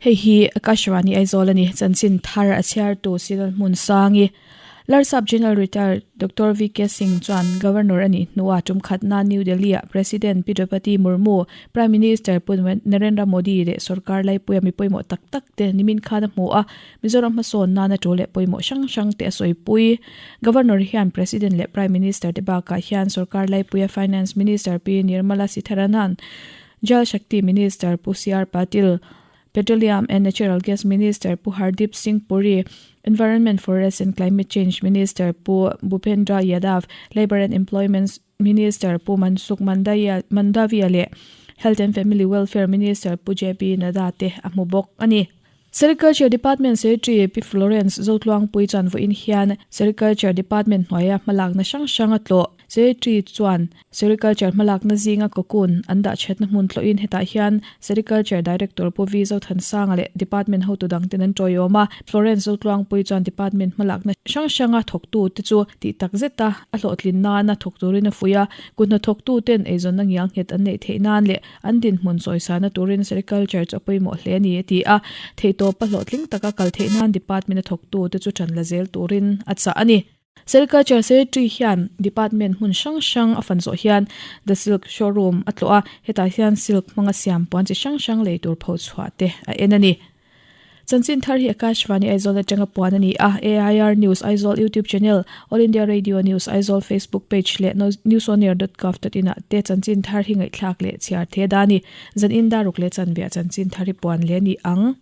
Hei hi Akashvani Aizawl a ni. Chanchin thar a chhiartu Silal Hmunsangi. Larsap General Retired Doctor VK Singh chuan Governor a nih hnuah tum khatna New Delhi-ah President Pi Draupadi Murmu, Prime Minister Pu Narendra Modi leh sorkar laipuia mi pawimawh tak tak te nimin khan a hmu a, Mizoram hmasawn nana tul leh pawimawh hrang hrang te a sawipui. Governor hian President leh Prime Minister te bakah hian sorkar laipuia Finance Minister Pi Nirmala Sitharanan, Jal Shakti Minister Pu CR Patil, Petroleum and Natural Gas Minister Pu Hardeep Singh Puri, Environment, Forest and Climate Change Minister Pu Bhupendra Yadav, Labour and Employment Minister Pu Mansukh Mandaviya leh Health and Family Welfare Minister Pu JP Nadda te a hmu bawk a ni. Sericulture Department Secretary Pi Florence Zotluangpui chuan vawiin hian Sericulture Department hnuaia hmalakna hrang hrang a tlawh. Secretary chuan Sericulture hmalakna zinga cocoon an dah thatna hmun tlawhin hetah hian Sericulture Director Pu V Zothansanga leh Department hotu dangten an tawiawm a. Florence Zotluangpui chuan Department hmalakna hrang hranga thawktute chu tih tak zeta a hlawhtlin nana thawk turin a fuih a. Kuthnathawktuten eizawnna ngial nghet an neih theih nan leh An dinhmun chawisana turin Sericulture chu a pawimawh hle a ni, a ti a. Theihtawpa hlawhtling taka kal theih nan department a thawktute chu ṭan la zel turin a chah a ni. Sericulture Secretary hian department hmun hrang hrang a fan zawh hian The Silk Showroom a tlawh a, hetah hian silk hmanga siam puan chi hrang hrang lei tur phochhuah te a en a ni. Chanchin thar hi Akashvani Aizawl atanga puan a ni a, AIR News Aizawl YouTube channel, All India Radio News Aizawl Facebook page leh newsonair.gov.in ah te chanchin thar hi ngaihthlak leh chhiar the da a ni. Zan in daruk leh chanveah chanchin thar hi puan leh a ni ang.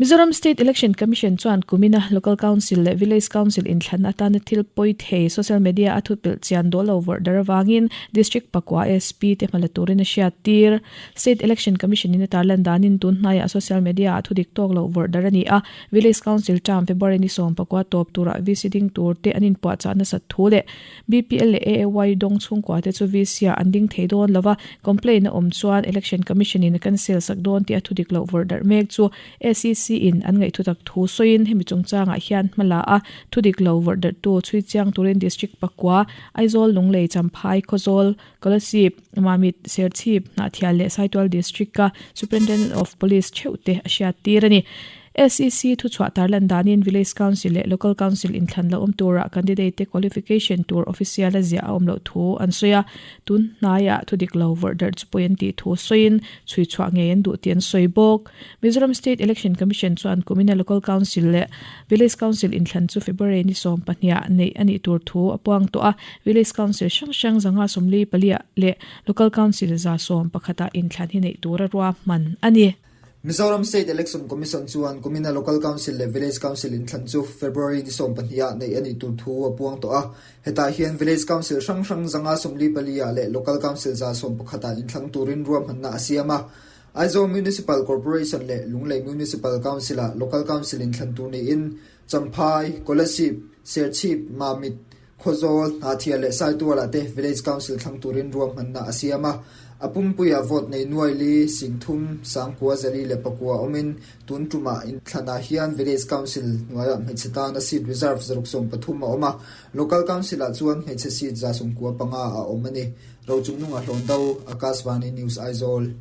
Mizoram State Election Commission chuan kumina Local Council leh Village Council inthlanna atana thil pawi thei social media a thupilh chian dawl lo vawrh dar avangin District pakua SP te hmala turin a hriat tir. State Election Commission in a tarlan danin tun hnaiah social media ah thudik tawk loh vawrh dar a ni a, Village Council term February ni 14 tawp turah VC ding tur te an inpuahchah nasat thu leh BPL leh AAY dawng chhungkua te chu VC ah an ding thei dawn lova, complaint a awm chuan Election Commission in a cancel sak dawn tih a thudik loh vawrh darh mek chu SEC in an ngaih thutak thu sawiin hemi chungchangah hian hma la a, thudik lo vawrh darhtu chhui chiang turin District pakua, Aizawl, Lunglei, Champhai, Khawzawl, Kolasib, Mamit, Serchhip, Hnahthial leh Saitual District-a Superintendent of Police theuh te a hriat tir a ni. SEC thuchhuah tarlan danin Village Council leh Local Council inthlan lo awm turah candidate te qualification tur official a ziah a awm loh thu an sawi a, tun hnaiah thudik lo vawrh darh chu pawi an tih thu sawiin chhui chhuah ngei an duh tih an sawi bawk. Mizoram State Election Commission chuan kumina Local Council leh Village Council inthlan chu February ni 12 ah neih a nih tur thu a puang tawh a, Village Council hrang hrang 144 ah leh Local Council 111 ah inthlan hi neih tura ruahman a ni. Mizoram State Election Commission chuan kumina Local Council leh Village Council inthlan chu February ni 12 ah neih a nih tur thu a puang tawh a. Hetah hian Village Council hrang hrang 144 ah leh Local Council 111 ah inthlang turin ruahmanna a siam a. Aizawl Municipal Corporation leh Lunglei Municipal Council-ah Local Council inthlan tur niin Champhai, Kolasib, Serchhip, Mamit, Khawzawl, Hnahthial leh Saitualah te Village Council thlang turin ruahmanna a siam a. A pumpuiah vote nei nuai li, Singthum, Sangkua, Zali leh Pakua awmin tun tumah inthlanah hian Village Council hnuaiah hmeichhe tana seat reserve 173 a awm a, Local Council-ah chuan hmeichhe seat 95 a awm a ni. Rochungnunga Hlawndo, Akashvani News Aizawl.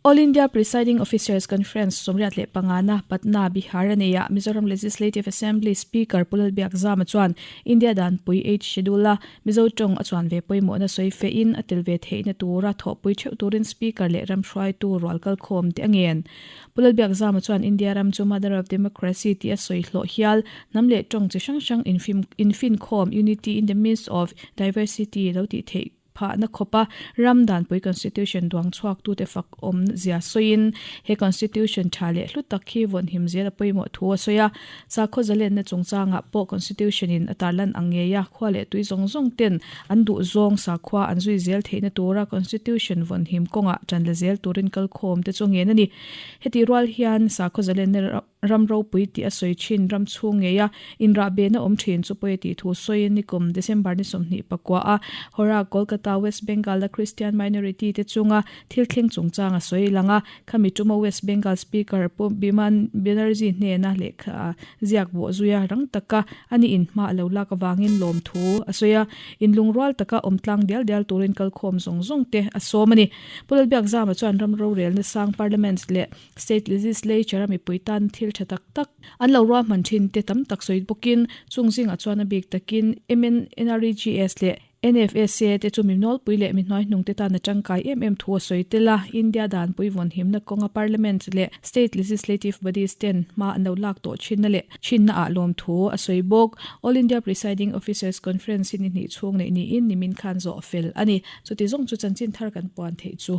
All India Presiding Officers Conference 85 na Patna, Bihar a nei a, Mizoram Legislative Assembly Speaker Pu Lalbiakzama chuan India Danpui Eighth Schedule a Mizo tawng a chuan ve pawimawhna sawi fehin a tel ve theihna tura thawhpui theuh turin Speaker leh ram hruaitu rual kalkhawm te a ngen. Pu Lalbiakzama chuan India ram chu Mother of Democracy tih a sawi hlawh hial, hnam leh tawng chi hrang hrang infinkhawm, unity in the midst of diversity, lo tih theih phahna khawpa ram danpui constitution duang chhuaktute fak awm zia sawiin he constitution tha leh hlu tak hi vawnhim zel a pawimawh thu a sawi a. Sakhaw zalenna chungchangah pawh constitution in a tarlan ang ngei a, khua leh tui zawng zawng ten an duh zawng sakhua an zui zel theihna tura constitution vawnhim kawngah tan la zel turin kalkhawm te chu ngen a ni. Heti rual hian sakhaw zalenna. Ram ropui tih a sawi thin ram chhung ngeia inrahbehna awm thin chu pawi a tih thu sawiin nikum December ni 24 a Howrah Kolkata West Bengal a Christian minority te chunga thil thleng chungchang a sawi lang a, khami tuma West Bengal Speaker Pu Biman Banerjee hnena lehkha ziak bawh zuia rang taka a ni inhma a lo lak avangin lawmthu a sawi a, inlungrual taka awm tlang dial dial turin kalkhawm zawng zawng te a sawm a ni. Pu Lalbiakzama chuan ram rorelna sang Parliament leh State Legislature a mipui tan thil tha tak tak an lo ruahman thin te tam tak sawi bawkin chung zingah chuan a bik takin MNNREGS leh NFSA te chu mi nawlpui leh mi hnuaihnung te tan a tangkai em em thu a sawi tel a. India danpui vawnhimna kawnga Parliament leh State Legislative Bodies ten hma an lo lak tawh thinna leh thinna ah lawmthu a sawi bawk. All India Presiding Officers Conference hi ni hnih chhung neih niin nimin khan zawh fel a ni. Chuti zawng chu chanchin thar kan puan theih chu.